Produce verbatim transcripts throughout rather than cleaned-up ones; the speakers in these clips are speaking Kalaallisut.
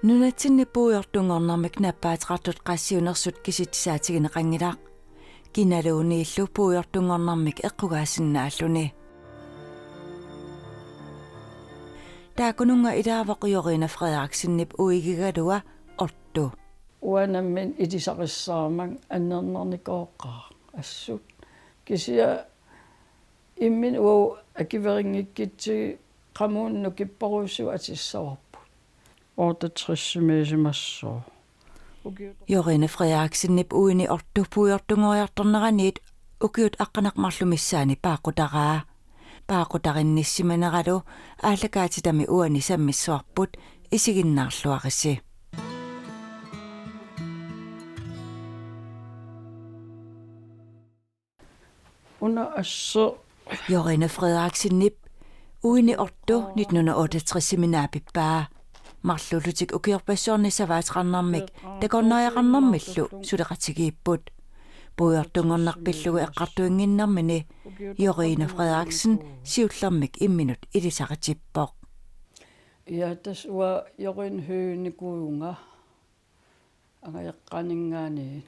Nunatsinni puigortunngornermik nappaateqartut qassiunersut kisitsisaatigineqanngilaq. Kinaluunniillu puigortunngornermik eqqugaasinnaalluni. Taakkununnga ilaavoq Jorina Frederiksenip uigigalua Otto. Uanga nammineq ilisarissarama annernernikoqaaq assut. Kisianni imminut uagut akuerinngikkutsigit qamuuna nukipporujussuit atissavarput. Otteogtresimiisimassooq. Ukiut- Jorina Frederiksenip uini Otto puigortunngoriartorneraniit ukiut aqqaneq-marluk missaanni paaqqutaraa. Paaqqutarinnissimaneralu aallakaatitami uani sammissavarput, isiginnaarluarisi. Una asseq. Jorina Frederiksenip uini Otto nitten hundrede og otteogtresimi naapippaa. Marluullutik ukiorpassuarni savaateqarnermik takornariaqarnermillu suleqatigiipput. Puigortunngorneq pillugu eqqartuinnginnermini Jorina Frederiksen siullermik imminut ilisaritippoq. Ja, tassa uanga Jorina Høeghimikuuvunga. Angajoqqaaninngaanniit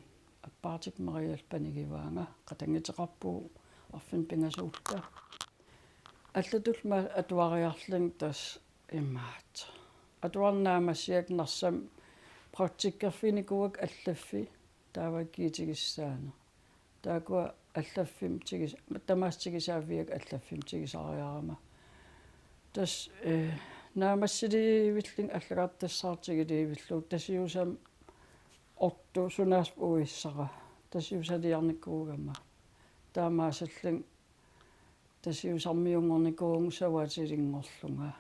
Appartik Mariallu panigivaanga, qatannguteqarpugut arfineq-pingasuulluta. Allatullu aamma atuariarlunga tassa imaattoq. Atuarneq naammassigaangakkit Narsami praktikkerfiginikuuakka allaffik, taava kiitigissaanera. Taakkua allaffimmi tigis-, tamaasa tigusaavigaakka allaffimmi tigusariarama. Tassa, eh, naammassiliivillunga allagartassaartigiliivillugu Tasiusami Otto sunaaffa uissara. Tasiusaliarnikuugama. Taamaasillunga Tasiusarmiunngornikuuvunga savaatilinngorlunga.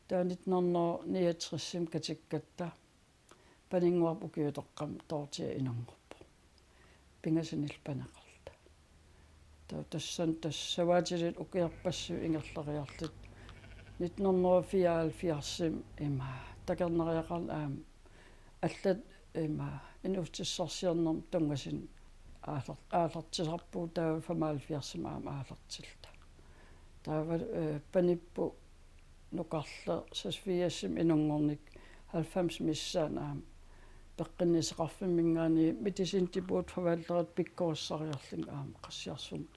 Taava nitten hundrede niogtresimi katikkatta Paninnguarput ukiutoqqami Dorthea inunngorpoq. Pingasunillu paneqarluta. Taava tassani tassa savaatilit ukiorpassuit ingerlariarluta. Nitten hundrede fireoghalvfjerdsimi ima takornariaqarneq aamma allat ima inuussutissarsiornermut tunngasunik aallar-, aallartisarpugut, taava femoghalvfjerdsimi aamma aallartilluta. Taava, eh, panipput nukarleq seksogfirsimi inunngornikkut halvfemsimi missaani aamma peqqinnissaqarfimminngaanniit medicindepotet forvalterit pikkorissariarlunga aamma Qassiarsummi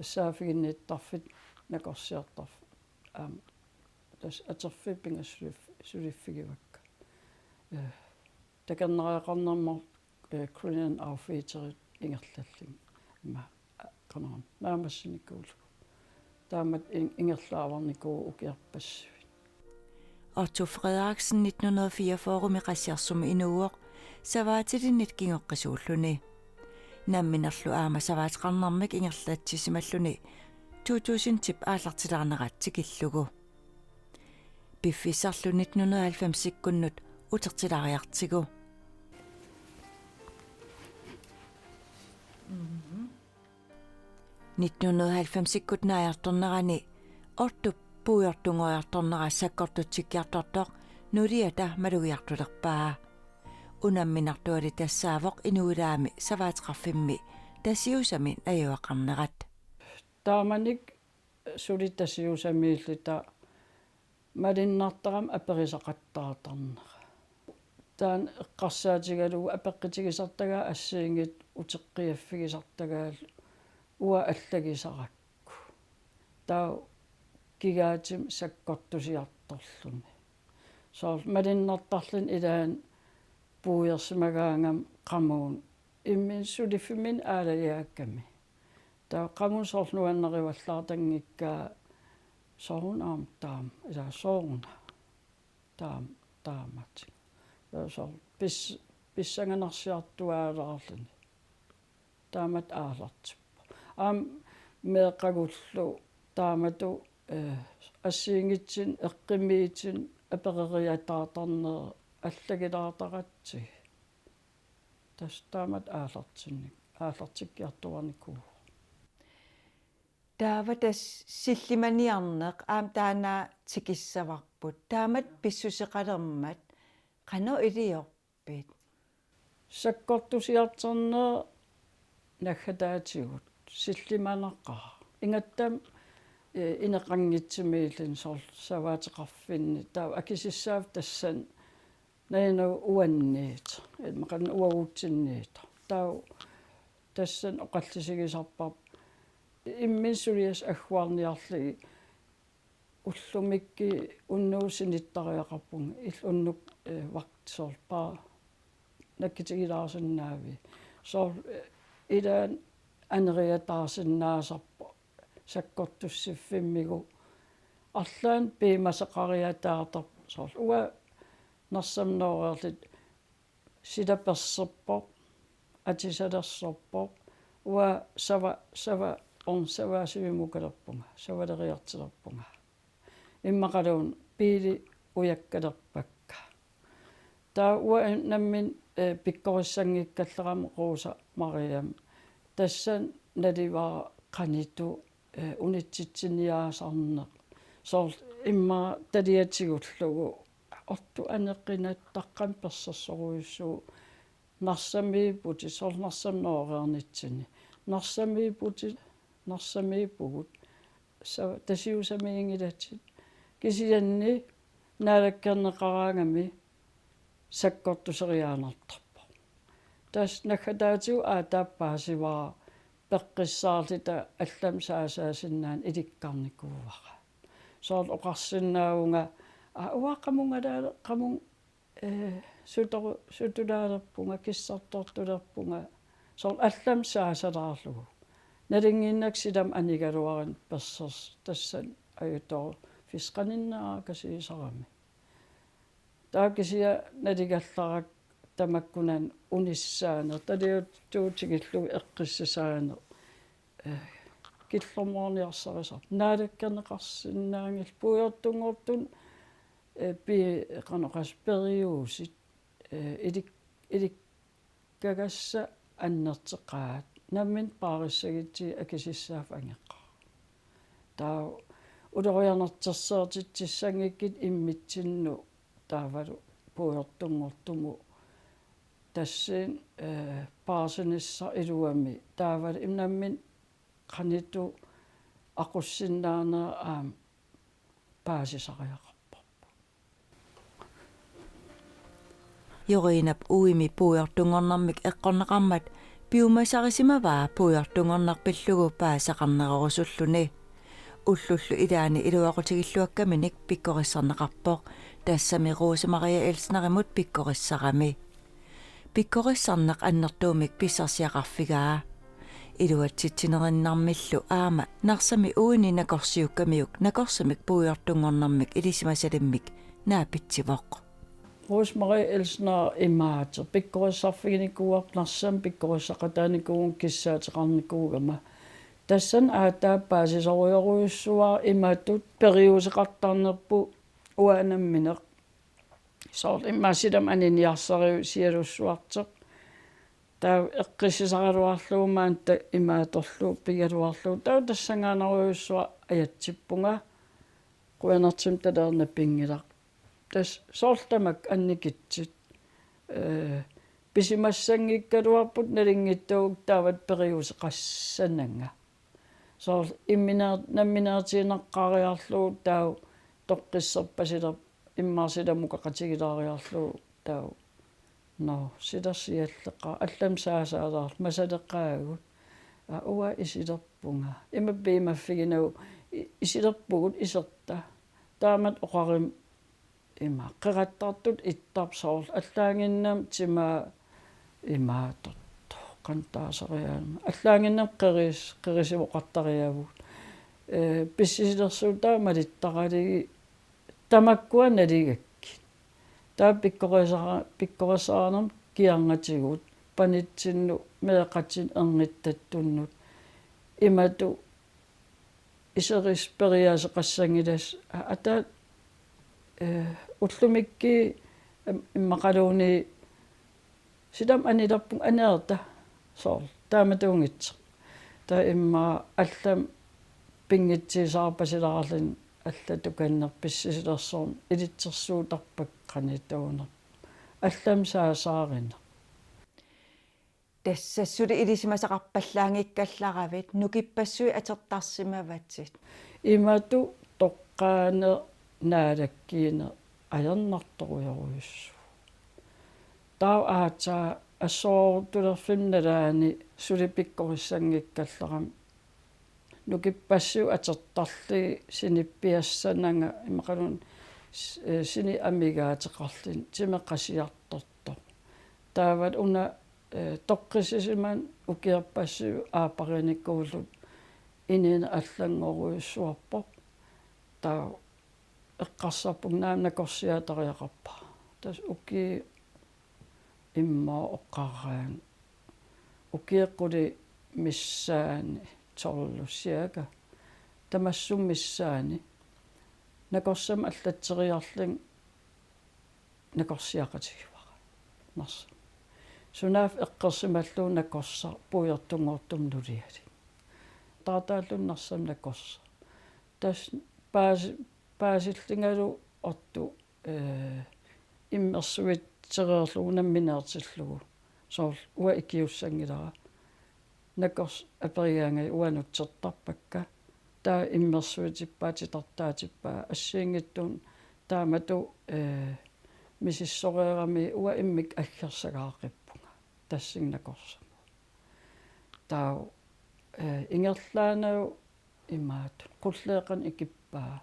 saaffiginnittarfik nakorsiartarfik aamma tassa atorfik pingasut sulif-, suliffigivakka. Eh, takornariaqarnermut, eh, Greenland Outfitterit ingerlallunga. Ima, a-, qanoruna, naammassinikuullugu. Taamatut in-, ingerlaavarnikuuvugut ukiorpassuit. Otto Frederiksen nitten hundrede fireogfyrremi Qassiarsummi inuuvoq savaatilinnit kingoqqisuulluni. Namminerlu aamma savaateqarnermik ingerlatsisimalluni to tusindip aallartilaarnera tikillugu. Piffissarlu nitten hundrede halvfemsikkunnut utertilaariartigu. Nitten hundrede halvfemsikkut naajartornerani Otto puigortunngoriartornera sakkortutsikkiartortoq nuliata malugiartulerpaa. Unamminartuali tassaavoq inuilaami savaateqarfimmi Tasiusami najugaqarnerat. Taamanikkut suli Tasiusamiilluta malunnartarami aperisaqattaartarnera. Taanna eqqarsaatigalugu apeqqutigisartagaat assigiinngitsut uteqqiaffigisartagaallu uanga allagisarakku. Taava kigaatimik sakkortusiartorluni. Soorlu malunnartarluni ilaanni puiorsimagaangama qamuuna imminut suliffimminni aalajaakkami. Taava qamuuna soorlu nuannarivallaartanngikkaa sooruna aamma taama, ilaa sooruna taama, taamatik. Taava soorlu pis-, pissanganarsiartuaalaarluni. Taamatut aallartippoq. Aamma meeqqagullu taamatut, eh, assigiinngitsunik eqqumiitsunik apereriataartarnerat allagilaartaratsigit. Tassa taamatut aallartinnik-, aallartikkiartuarnikuuvoq. Taava tassa sillimaniarneq aamma taanna tikissavarput. Taamatut pissuseqalermat qanoq iliorpit? Sakkortusiartorneq naggataatigut sillimanaqaaq. Ingammik, eh, ineqanngitsumilluunniit soorlu savaateqarfinni. Taava akisussaaffik tassani Naina uanniit, immaqa uagutsinniit. Taava tassani oqallisigisarparput imminut suliassat agguarniarlugit ullumikkut unnugu sinittariaqarpunga, illit unnuk, eh, vagtsorpaa nakkutigilaarsinnaavit. Soorlu, eh, ilaanni aneriataarsinnaasarpoq sakkortussiffimmigut. Arlaannik piumasaqariataartarpoq. Soorlu uanga Narsami nooreerluta sila perserpoq, atisalersorpoq, uanga sava, sava, orn-, savaasivimukalerpunga, savaleriartilerpunga. Immaqaluunniit biili ujakkalerpakka. Taava uanga nammineq, eh, pikkorissanngikkallaraanga Rosa Mariamik. Tassani nalivara qanoq ittoq, eh, unitsitsiniaasarneq. Soorlu immaqa taliatigullugu ortoq aneqinattaqqamik persersorujussuuvoq. Narsamiipputit, soorlu Narsami nooreernitsinni. Narsamiipputit, Narsamiippugut. Sa-, Tasiusamiinngilatit. Kisianni naalakkerneqaraangami sakkortuseriaannartarpoq. Tassa naggataatigut aatsaat paasivara peqqissaarluta allamik saasaasinnaaneq ilikkarnikuuara. Soorlu oqarsinnaavunga: "Aa, uanga qamunga-, qamunga, eh, sutoru-, sutulaalerpunga, kissartortulerpunga." Soorlu allamik saasalaarlugu. Nalunnginnakku silami anigaluarluni persersoq, tassani ajutoorfissaq qaninnerpaaq kasiisarami. Taava kisianni nalugallarakku tamakkunani unissaaneq, taliutuutigillugu eqqissisaaneq, eh, killormoorniarsarisarpoq. Naalakkerneqarsinnaanngillat puigortunngortuni, eh, pi-, qanoq oqassaanga, periuseq, eh, ilik-, ilik-, kagassat annertuqaat, nammineq paarissagutsigit akisussaaffik angeqaaq. Taava ulorianartorsiortitsissanngikkit immitsinnut taavalu puigortunngortumut tassani, eh, paarsinissaq iluamik taavalu nammineq qanoq ittoq aqussinnaanera aamma paasisariaqarparput. Jorinap uimi puigortunngornermik eqqorneqarmat piumasarisimavaa puigortunngorneq pillugu paasisaqarnerorusulluni. Ullullu ilaanni iluaqutigilluakkaminik pikkorissarneqarpoq, tassami Rose Marie Elsnerimut pikkorissarami. Pikkorissarneq annertuumik pissarsiaqarfigaa. Iluatsitsinerinnarmillu aamma Narsami uini nakorsiukkamiuk nakorsamik puigortunngornermik ilisimasalimmik naapitsivoq. Rose Marie Elsner imaattoq pikkorissarfiginikuuarput, Narsami pikkorissaqataanikuuvunga kissaateqarnikuugama. Tassani aatsaat paasisorujorujussuuara imatut periuseqartarnerput uanga nammineq. Soorlu immaqa silami aniniarsarivoq sialussuartoq. Taava eqqissisaraluarlugu maani ta-, imaattorlugu pigaluarlugu. Taava tassanngaannarujussuaq ajatsippunga. Qujanartumik talernapinngilara. Tassa soorlu tamakku annikitsutit, eh, pisimassanngikkaluarput nalunngitsuugut taava periuseqassananga. Soorlu immineer-, nammineertiinnarniariarlugu taava toqqissipasilerpoq, immaqa silamukaqatigilaariarlugu taava. Nå, silarsialleqaaq, allamik saasaalaarlugu masaleqaagut. Aa, uanga isilerpunga. Ima piumaffiginagu i-, isilerpugut iserta. Taamatut oqarami ima qerattartut ittarput soorlu allaanginnami timaa imaattortoq qantaasariaanama. Allaanginnami qeris-, qerisivoqartariaavugut. Eh, pissisilersuutaat malittaralugit tamakkua nalugakkit. Taava pikkorisara-, pikkorissaraanni kiarngatigut panitsinnut meeqqatinnut ernittattunnut. Imatut iseris periaaseqassanngilas a-, ata, eh, ullumikkut im-, immaqaluunniit silami anilerpunga aneerta soorlu. Taamatuunngitsoq. Taava immaqa allamik pinngitsuusaarpasilaarluni allatukannerput pissisilersorneq ilitsersuutarpakka qanoq ittuuneq. Allamik saasaarineq. Tassa suli ilisimasaqarpallaanngikkallaravit, nukippassuit atortarsimavatit. Imatut toqqaaneq naalakkiineq ajornartorujorujussuuvoq. Taava aatsaat assortulerfimmi nalaani suli pikkorissanngikkallarami nukippassui atortarlugit sinippiassananga imaluunniit s-, eh, sinip amigaateqarluni timeq qasiartortoq. Taava una, eh, toqqissisimasoq ukiorpassuit aapparinikuullutik inuuneq allanngorujussuarpoq. Taava eqqarsarpunga naamik nakorsiaatariaqarpara. Tassa ukiut immaqa oqaraan. Ukiut qulit missaanni tolv cirka. Tamassuma missaani nakorsamik allatseriarlunga nakorsiaqatigivara. Nars-. Sunaaffa eqqorsimallugu nakorsaq puigortunngortumik nulialu. Taartaalluni Narsami nakorsaq. Tassa paasi-, paasillungalu ortu, eh, immersuitereerlugu nammineertillugu. Soorlu uanga ikiussanngilara. Nakorsaq aperigaangakkit uanga nutsertarpakka. Taava immersuitippaa titartaatippaa assigiinngitsunik taamatut, eh, misissoreerami uanga immikkut aggersagaaqippunga. Tassani nakorsamut. Taava, eh, ingerlaannaq imaattoq qulleeqqanik ikippaa.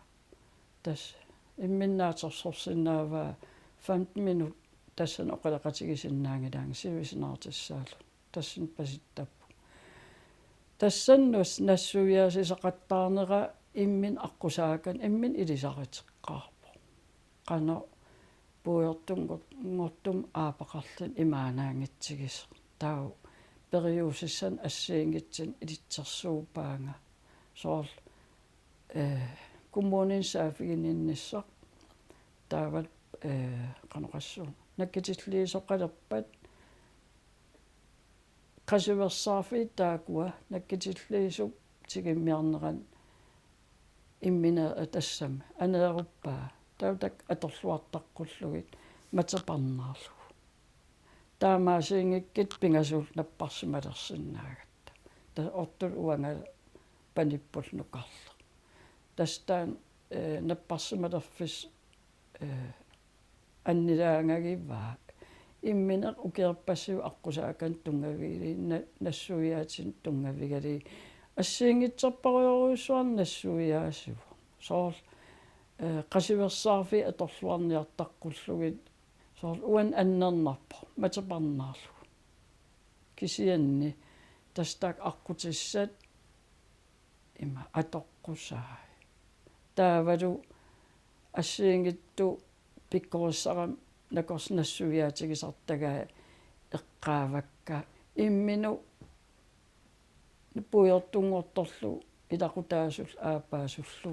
Tassa imminut naatsorsorsinnaavaa femten minut tassani oqaloqatigisinnaanngilaanga sivisinaartissaallutik. Tassani pasittappunga. Tassani nas-, nassuiaasisaqattaarnera imminut aqqusaakkanik imminut ilisariteqqaarpoq. Qanoq puigortunngor-, nngortumik aapaqarluni imaannaanngitsigisoq. Taava periusissanik assigiinngitsunik ilitsersuuppaanga. Soorlu, eh, kommunini saaffiginninnissaq. Taava, eh, qanoq oqassuunga. Nakkutilliisoqalerpat qasuersaarfiit taakkua nakkutilliisup tigummiarnerani immineq tassami aneeruppaa. Taava taakku atorluartaqqullugit mateparnaarlugu. Taamaasiunngikkutta pingasut napparsimalersinnaagatta. Tassa ortullu uanga panippullu nukarleq. Tassa taanna, eh, napparsimalerfissaq, eh, annilaangagivaa. Immineq ukiorpassuit aqqusaakkanik tunngavigalugit na-, nassuiaatinik tunngavigalugit. Assigiinngitsorpassuarujussuarnik nassuiaasivoq. Soorlu, eh, qasuersaarfiit atorluarniartaqqullugit. Soorlu uannut annernarpoq, mateparnaarlugu. Kisianni tassa taakku aqqutissat ima atoqqusai. Taavalu assigiinngitsut pikkorissarami nakorsaq nassuiaatigisartagai eqqaavakka imminut puigortunngortorlu ilaqutaasullu aappaasullu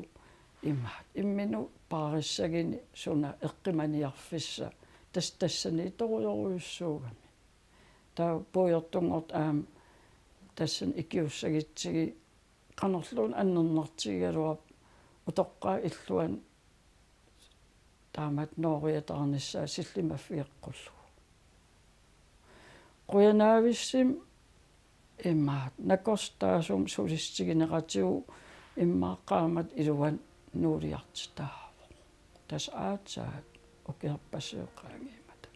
imaattoq. Imminut paarissaguni suna eqqumaniarfissaq tassa tassaniittorujorujussuugami. Taava puigortunngortoq aamma tassani ikiussagutsigit qanorluunniit annernartigigaluarpat utoqqaat illuanni taamatut nooriataarnissaa sillimaffigeqqullugu. Qujanarvissumik imaattoq nakorsaq taassuma sulissutigineqartigu immaqa qaammatit iluanni nuuliartitaavoq. Tassa aatsaat ukiorpassuit qaangiummata.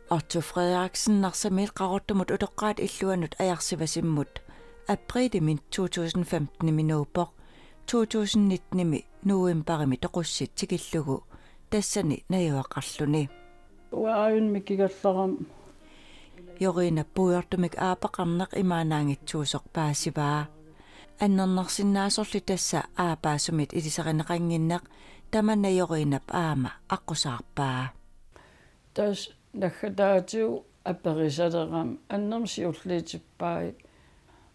Otto Frederiksen Narsamiit Qaqortumut utoqqaat illuannut Ajarsivasimmut aprilimi to tusind femtenimi nuuppoq, to tusind nittenimi novembarimi toqussit tikillugu tassani najugaqarluni. Uanga aajuna mikigallarama. Jorinap puigortumik aapaqarneq imaannaanngitsuusoq paasivaa. Annernarsinnaasorli tassa aappaasumit ilisarineqannginneq tamanna Jorinap aamma aqqusaarpaa. Tassa naggataatigut aperisalerama annermik siulliutippai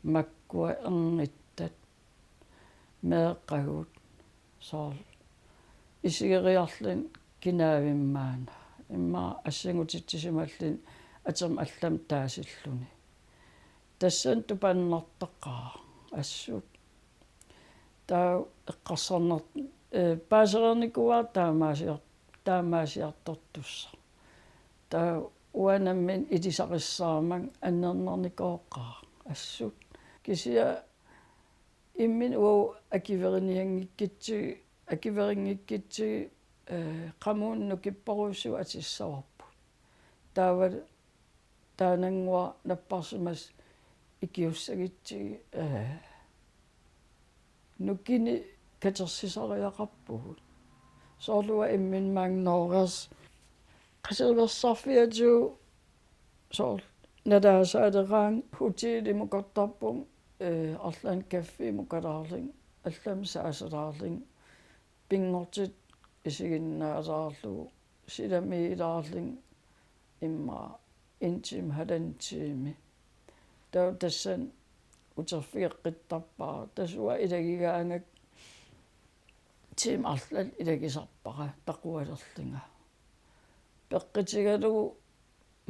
makkua erngittat meeqqagut soorlu isigeriarluni kinaavimmaana immaqa assingutitsisimalluni atermik allamik taasilluni. Tassani tupannartaqaaq assut. Taava eqqarsarnar-, eh, paasereernikuuara taamaasior-, taamaasiartortussaq. Taava uanga nammineq ilisarissaarmanga annernarnikooqaaq assut. Kisianni imminut uagut akuerinianngikkutsigit, akuerinngikkutsigit, eh, qamuuna nukipporujussuit atussavarput. Taava taanannguaq napparsimasoq ikiussagutsigit, ee, nukini katersisariaqarpugut. Soorlu uanga imminut maanga nooreersoq qasuersaarfiatigut soorlu nalaasaaleraangat hotellimukartarpunga, ee, arlaannik kaffimukarlaarlunga, allamik saasalaarlunga, pinngortitaq isiginnaalaarlugu, silamiilaarlunga immaqa en time, halvanden time. Taava tassani uterfigeqqittarpara. Tassa uanga ilagigaangakku time arlallit ilagisarpara taqualerlunga. Peqqutigalugu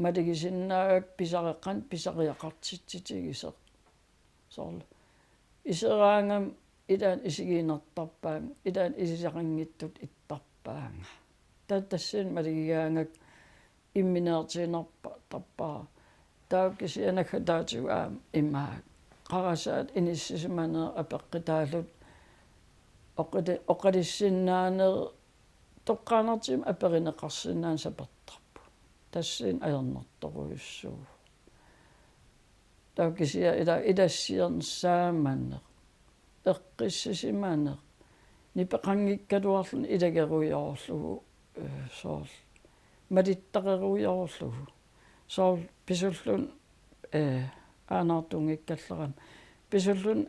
malugisinnaagakku pisareqqan pisariaqartitsitigisoq. Soorlu iseraangama ilaanni isigiinnartarpaannga, ilaanni ilisaqanngitsutut ittarpaannga. Taava tassani malugigaangakku immineertiinnartarpara. Taava kisianni naggataatigut aamma imaak. Qarasaat inissisimaneq apeqqutaalluta oqali-, oqalussinnaaneq toqqaannartumik aperineqarsinnaaneq sapertarpoq. Tassani ajornartorujussuuvoq. Taava kisianni ila-, ilassiorneq saamaneq, eqqissisimaneq, nipeqanngikkaluarluni ilagerujoorlugu, ee, soorlu malittarerujoorlugu. Soorlu pisulluni, ee, aanaartuunngikkallaraanni. Pisulluni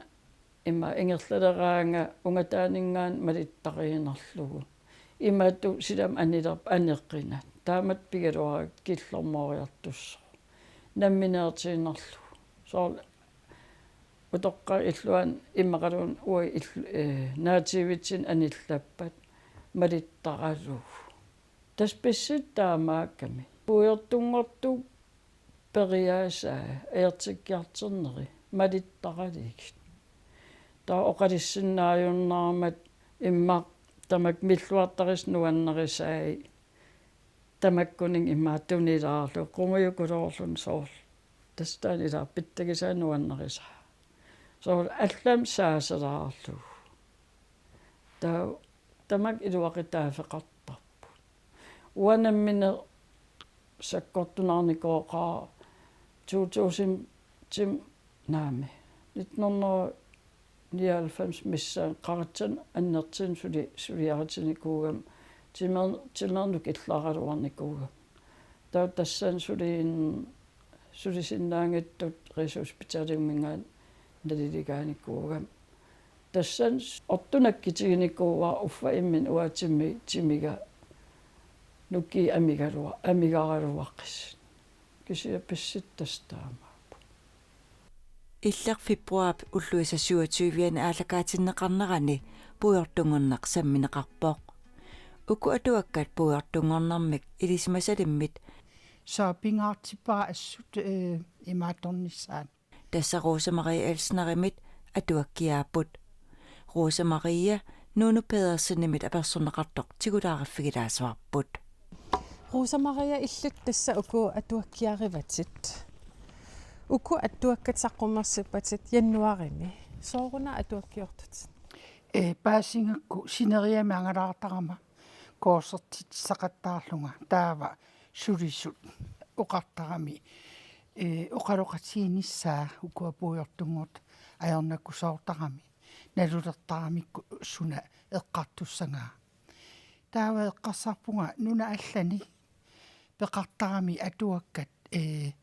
ima ingerlaleraangat ungataaninngaanniit malittariinnarlugu. Imatut silami anilerpat aneqinat. Taamatut pigaluarakku killormooriartussaaq. Nammineertiinnarlugu. Soorlu utoqqaat illuanni immaqaluunniit uagut ill-, ee, naatiivitsinni anillappat malittaralugu. Tassa pissutsit taamaakkami. Puigortunngortut periaasaat ajortikkiartorneri malittaralugit. Taava oqalussinnaajunnaarmat immaqa tamakku milluartarusut nuannarisai. Tamakkuninnga immaqa tunilaarlugu qungujukuluullugu soorlu. Tassa taanna ilaa pitsagisai nuannarisaa. Soorlu allamik saasalaarlugu. Taava tamakku iluaqutaaffeqartarput. Uanga nammineq sakkortunaarnikooqaara to tusind, naamik, nitten hundrede nioghalvfems missaani qaratsani annertuumik suli-, suliaritinikuugama, timer-, timernuk killaraluarnikuugama. Taava tassani suliin-, sulisinnaanngitsut Rigshospitaliminngaanniit nalileqaanikuugama. Tassani ortunakkutiginikuuara uffa imminut uanga timi-, timiga nukiit amigalua-, amigaraluaqisut. Kisianni pissutsit tassa taamaapput. Illit februaarip ulluisa syvogtyve-ani aallakaatinneqarnerani puigortunngorneq sammineqarpoq. Uku atuakkat puigortunngornermik ilisimasalimmit. Soorlu pingaartippara assut, ee, imaattornissaat. Tassa Rosa Marie Elsnerimit atuakkiaapput. Rosa Marie Nuunu Pedersenimit apersorneqartoq tigulaariffigilaasoqarpoq. Rosa Marie, illit tassa uku atuakkiarivatit. Uku atuakkat saqqummersippatit januaarimi. Sooruna atuakkiortutit? Ee, paasigakku sineriammi angalaartarama kursertitsissaqattaarlunga taava sulisut oqartarami, ee, oqaloqatiginissaa ukua puigortunngortut ajornakusoortarami, nalulertaramikku suna eqqartussagaa. Taava eqqarsarpunga nunat allanik peqartarami atuakkat, ee,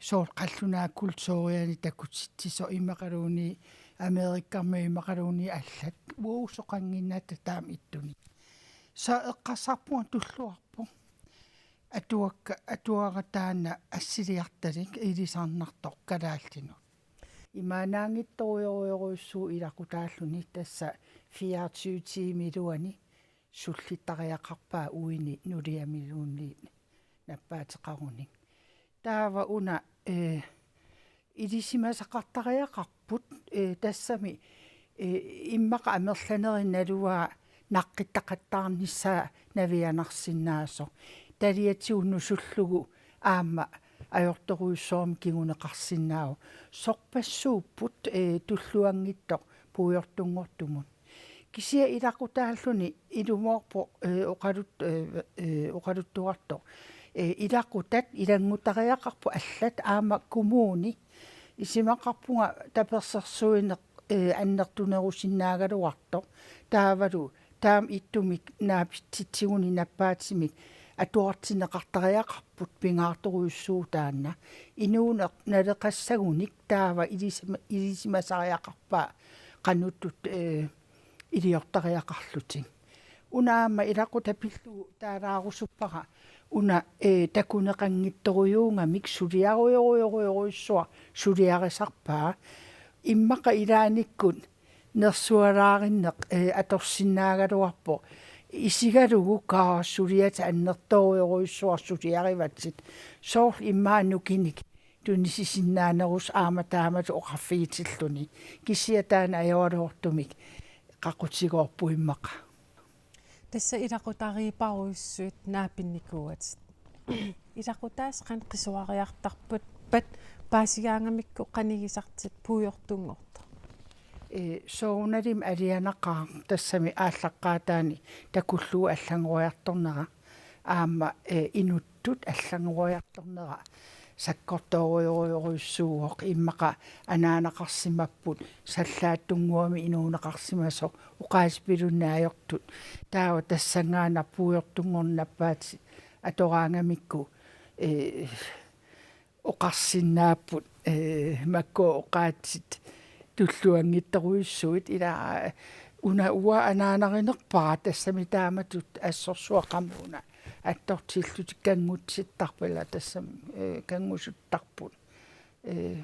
soorlu qallunaat kulturiani takutitsisoq immaqaluunniit Amerikkarmiut immaqaluunniit allat. Uagut soqannginnatta taama ittunik. Soorlu eqqarsarpunga tulluarpoq. Atuakka-, atuagaq taanna assiliartalik ilisarnartoq kalaallinut. Imaannaanngitsorujorujussuuvoq ilaqutaalluni tassa fireogtyve tiimit iluanni sullittariaqarpaa uini nuliamiluunniit nappaateqarunik. Taava una, ee, ilisimasaqartariaqarput, ee, tassami, ee, immaqa amerlanerit naluara naqqittaqattaarnissaa navianarsinnaasoq. Taliatigut nusullugu aamma ajortorujussuarmik kinguneqarsinnaavoq. Sorpassuupput, ee, tulluanngitsoq puigortunngortumut. Kisianni ilaqutaalluni ilumoorpoq, ee, oqalut-, ee, ee, oqaluttuartoq. Ee, ilaqutat ilannguttariaqarput allat aamma kommuni. Isumaqarpunga tapersersuineq, ee, annertunerusinnaagaluartoq. Taavalu taama ittumik naapitsitsiguni nappaatimik atuartinneqartariaqarput pingaartorujussuuvoq taanna. Inuuneq naleqassagunik taava ilisima-, ilisimasariaqarpaa qanuttut, ee, iliortariaqarlutik. Una aamma ilaquttap pillugu taalaarusuppara una, ee, takuneqanngitsorujuugamik suliarujorujorujussuaq suliarisarpaa. Immaqa ilaannikkut nersualaarinneq, ee, atorsinnaagaluarpoq. Isigalugu kaasuliat annertoorujorujussuaq suliarivatit. Soorlu immaqa nukinnik tunisisinnaanerusoq aamma taamatut oqarfigitilluni. Kisianni taanna ajoraluartumik qaqutigoorpoq immaqa. Tassa ilaqutariiparujussuit naapinnikuuatit. Ilaqutaasa qanoq qisuariartarpat, pat paasigaangamikku qanigisartit puigortunngortoq? Ee, soorunalimi alianaqaaq tassami aallaqqaataani takullugu allanngoriartornera. Aamma, ee, inuttut allanngoriartornera sakkortoorujorujorujussuuvoq immaqa anaanaqarsimapput sallaattunnguamik inuuneqarsimasoq oqaaseq pilunnik ajortut. Taava tassanngaannaq puigortunngorneq nappaatit atoraangamikku, ee, oqarsinnaapput, ee, makkua oqaatsit tulluanngitsorujussuit ila una uanga anaanarinerpara tassami taamatut assorsuaq qamuuna attortillutik kanngutsittarput ila tassami, ee, kanngusuttarput. Ee,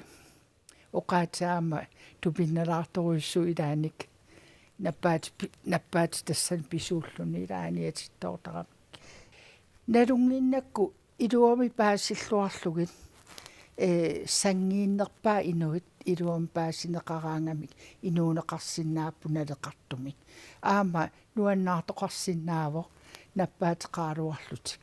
oqaatsit aamma tupinnalaartorujussuit ilaannik nappaatit pi-, nappaatit tassani pisuulluni ilaanni aniatittoortaramik. Nalunnginnakku iluamik paasilluarlugit, ee, sanngiinnerpaat inuit iluamik paasineqaraangamik inuuneqarsinnaapput naleqartumik. Aamma nuannaartoqarsinnaavoq nappaateqaraluarlutik.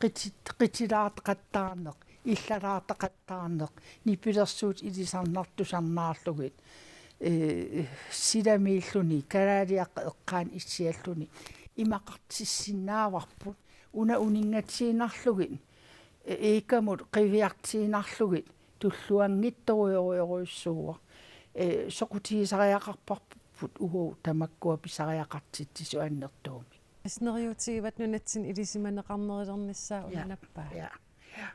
Qiti-, qitilaartaqattaarneq, illalaartaqattaarneq, nipilersuut ilisarnartusarnaarlugit, ee, silamiilluni, kalaaliaqqat eqqaanni issialluni, imaqartissinnaavarput, una uninngatiinnarlugit, ee, ikamut qiviartiinnarlugit, tulluanngitsorujorujorujussuuvoq, ee, soqutigisariaqarparput uagut tamakkua pisariaqartitsisut annertuumik. Tassa neriuutigivat nunatsinni ilisimaneqarnerulernissaa una Ja, nappaat. Ja.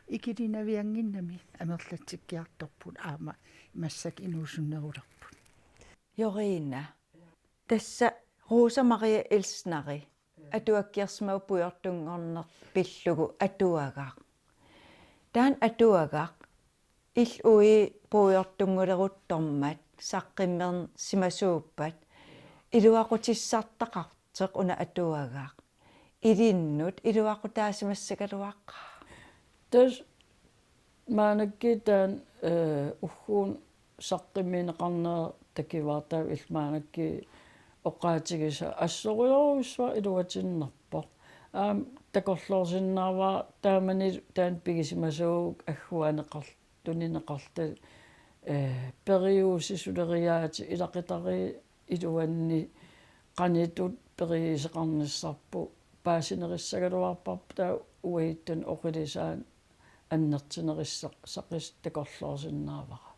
Ikilinaviannginnami amerlatsikkiartorput aamma massakkut inuusunnerulerput. Jorina. Tassa Rosa Maria Elsneri atuakkiarsimavoq puigortunngorneq pillugu atuagaq. Taanna atuagaq illit uii puigortunnguleruttormat saqqummersimasuuppat iluaqutissartaqartoq una atuagaq. Ilinnut iluaqutaasimassagaluaqaaq. Tassa maannakkut taanna, ee, ugguuna saqqummiunneqarnera takuara taava illit maannakkut oqaatigisaa assorujorujussuaq iluatinnerpoq. Aamma takorloorsinnaavara taamanilu taanna pigisimasavut agguaanneqar-, tunineqartut, ee, periuseq suleriaaseq ilaqutariit iluanni qanoq periuseqarnissarput paasinerissagaluarparput taava uagutsinnut oqilisaanik annertunerussasoq takorloorsinnaavara.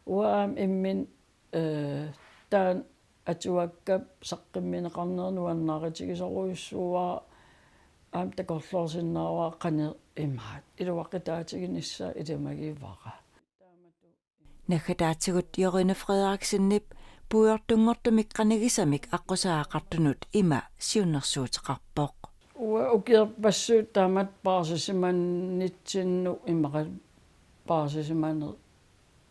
Uanga aamma imminut, ee, taanna atuakkap saqqummiunneqarnera nuannaarutigisorujussuuara aamma takorloorsinnaavara qanoq imaattoq iluaqutaatiginissaa ilimagivara. Naggataatigut Jorina Frederiksenip puigortunngortumik qanigisamik aqqusaagaqartunut ima siunnersuuteqarpoq. Uanga ukiorpassuit taamatut paarsisimanitsinnut immaqa paarsisimane-,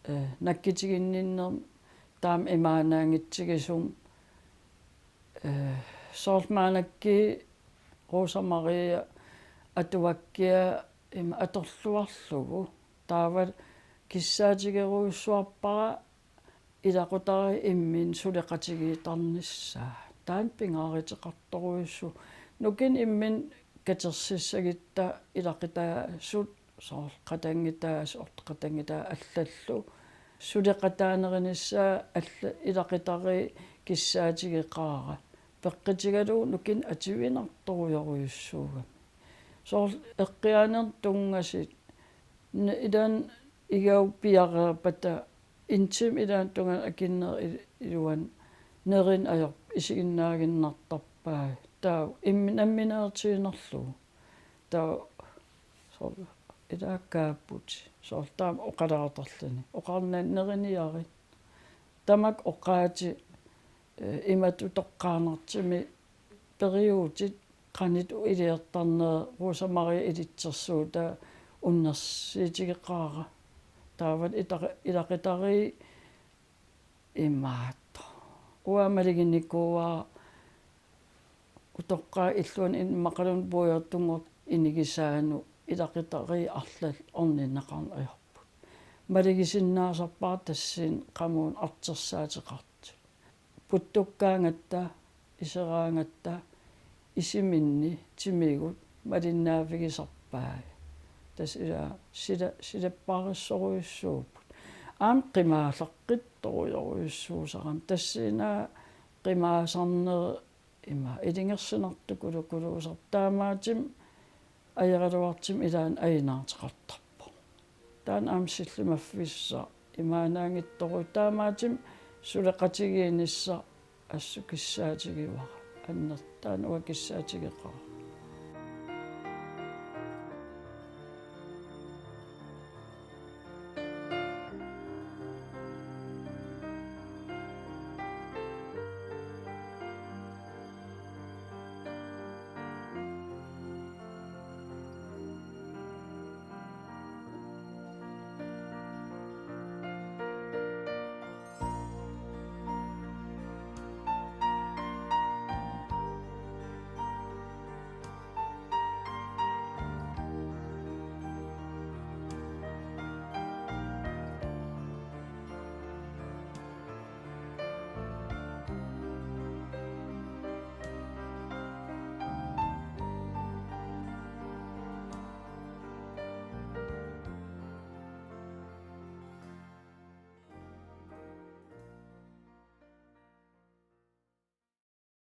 ee, nakkutiginninnermik taama imaannaanngitsigisumik, ee, soorlu maannakkut Rosa Maria atuakkia ima atorluarlugu. Taava kissaatigerujussuarpara ilaqutariit imminnut suleqatigiittarnissaa. Taanna pingaaruteqartorujussuuvoq. Nukinnik imminnut katersussagutta ilaqutaasut soorlu qatanngutaasut, ortoqatanngutaa allallu. Suleqataanerinissaa alla-, ilaqutariit kissaatigeqaara. Peqqutigalugu nukinnik atuinnartorujorujussuugami. Soorlu eqqiaanermut tunngasut, ne-, ilaanni igaupiareerpata, intim ilaanni tungaanut akinnerit il-, iluanni nerineq ajorput isiginnaaginnartarpai. Taava immi-, nammineertiinnarlugu. Taava soorlu ilaakkaapput. Soorlu taama oqalaartarluni. Oqarnani neriniarit. Tamakku oqaatsit, eh, imatut toqqaannartumik periuutit qanoq iliortarnerat Rosa Maria ilitsersuutaa unnersiutigeqaara. Taava itaqi-, ilaqutariit imaattoq. Uanga maluginikuuara utoqqaat illuanni immaqaluunniit puigortunngortut inigisaannut ilaqutariit arlallit orninneqarneq ajorput. Malugisinnaasarpara tassani qamuuna artorsaateqartut. Puttukkaangatta, iseraangatta, isiminni timigut malinnaaffigisarpai. Tassa ilaa sila-, silapparissorujussuupput. Aamma qimaallaqqittorujorujussuusarami. Tassani qimaasarneq ima ilungersunartukulukuluusarpoq. Taamaattumik ajoraluartumik ilaanni ajunaateqartarpoq. Taanna aamma sillimaffissaq imaannaanngitsorujuuvoq, taamaattumik suleqatigiinnissaq assut kissaatigivara. Annertooq taanna uanga kissaatigeqaara.